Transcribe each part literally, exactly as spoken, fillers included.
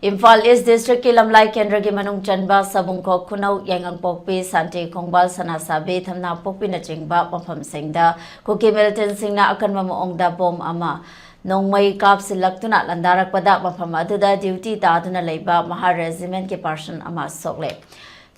ꯏꯝꯐꯥꯜ ꯏꯁ ꯗꯤꯁꯇ꯭ꯔꯤꯛꯀꯤ ꯂꯝꯂꯥꯏ ꯀꯦꯟꯗ꯭ꯔꯒꯤ ꯃꯅꯨꯡ ꯆꯟꯕ ꯁꯕꯨꯡꯈꯣꯛ, ꯈꯨꯅꯧ, ꯌꯥꯏꯉꯪꯄꯣꯛꯄꯤ, ꯁꯥꯟꯇꯤ ꯈꯣꯡꯕꯥꯜ, ꯁꯅꯥꯁꯥꯕꯤ, ꯊꯝꯅꯥꯄꯣꯛꯄꯤꯅꯆꯤꯡꯕ ꯃꯐꯝꯁꯤꯡꯗ ꯀꯨꯀꯤ ꯃꯤꯂꯤꯇꯦꯟꯁꯤꯡꯅ ꯑꯀꯟꯕ ꯃꯑꯣꯡꯗ ꯕꯣꯝ ꯑꯃ ꯅꯣꯡꯃꯩ ꯀꯥꯞꯁꯤꯜꯂꯛꯇꯨꯅ ꯂꯥꯟꯗꯥꯔꯛꯄꯗ ꯃꯐꯝ ꯑꯗꯨꯗ ꯗ꯭ꯌꯨꯇꯤ ꯇꯥꯗꯨꯅ ꯂꯩꯕ ꯃꯍꯥ ꯔꯦꯖꯤꯃꯦꯟꯠꯀꯤ ꯄꯥꯔꯁꯟ ꯑꯃ ꯁꯣꯛꯂꯦ꯫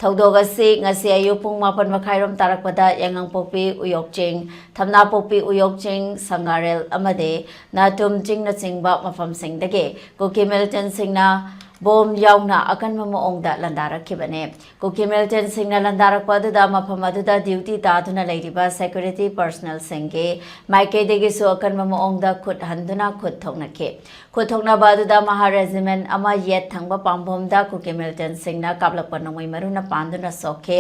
ꯊꯧꯗꯣꯛ ꯑꯁꯤ ꯉꯁꯤ ꯑꯌꯨꯛ ꯄꯨꯡ ꯃꯥꯄꯟ ꯃꯈꯥꯏꯔꯣꯝ ꯇꯥꯔꯛꯄꯗ ꯌꯥꯏꯉꯪꯄꯣꯛꯄꯤ ꯎꯌꯣꯛ ꯆꯤꯡ, ꯊꯝꯅꯥꯄꯣꯛꯄꯤ ꯎꯌꯣꯛ ꯆꯤꯡ, ꯁꯪꯒꯥꯔꯦꯜ ꯑꯃꯗꯤ ꯅꯥꯇꯨꯝ ꯆꯤꯡꯅꯆꯤꯡꯕ ꯃꯐꯝꯁꯤꯡꯗꯒꯤ ꯀꯨꯀꯤ ꯃꯤꯂꯤꯇꯦꯟꯁꯤꯡꯅ ꯕꯣꯝ ꯌꯥꯎꯅ ꯑꯀꯟꯕ ꯃꯑꯣꯡꯗ ꯂꯥꯟꯗꯥꯔꯛꯈꯤꯕꯅꯤ꯫ ꯀꯨꯀꯤ ꯃꯤꯂꯤꯇꯦꯟꯁꯤꯡꯅ ꯂꯥꯟꯗꯥꯔꯛꯄ ꯑꯗꯨꯗ ꯃꯐꯝ ꯑꯗꯨꯗ ꯗ꯭ꯌꯨꯇꯤ ꯇꯥꯗꯨꯅ ꯂꯩꯔꯤꯕ ꯁꯦꯀ꯭ꯌꯨꯔꯤꯇꯤ ꯄꯔꯁꯅꯦꯜꯁꯤꯡꯒꯤ ꯃꯥꯏꯀꯩꯗꯒꯤꯁꯨ ꯑꯀꯟꯕ ꯃꯑꯣꯡꯗ ꯈꯨꯠ ꯍꯟꯗꯨꯅ ꯈꯨꯠ ꯊꯣꯛꯅꯈꯤ꯫ ꯈꯨꯠ ꯊꯣꯛꯅꯕ ꯑꯗꯨꯗ ꯃꯍꯥ ꯔꯦꯖꯤꯃꯦꯟꯠ ꯑꯃ ꯌꯦꯠ ꯊꯪꯕ ꯄꯥꯝꯕꯣꯝꯗ ꯀꯨꯀꯤ ꯃꯤꯂꯤꯇꯦꯟꯁꯤꯡꯅ ꯀꯥꯞꯂꯛꯄ ꯅꯣꯡꯃꯩ ꯃꯔꯨꯅ ꯄꯥꯟꯗꯨꯅ ꯁꯣꯛꯈꯤ꯫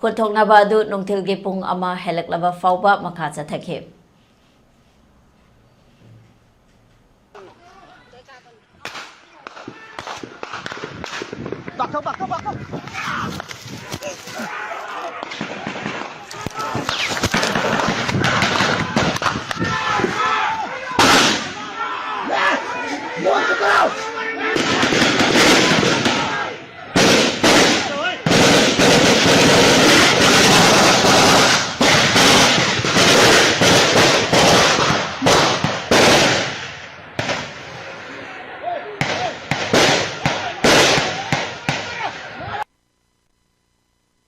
ꯈꯨꯠ ꯊꯣꯛꯅꯕ ꯑꯗꯨ ꯅꯨꯡꯊꯤꯜꯒꯤ ꯄꯨꯡ ꯑꯃ ꯍꯦꯜꯂꯛꯂꯕ ꯐꯥꯎꯕ ꯃꯈꯥ ꯆꯠꯊꯈꯤ꯫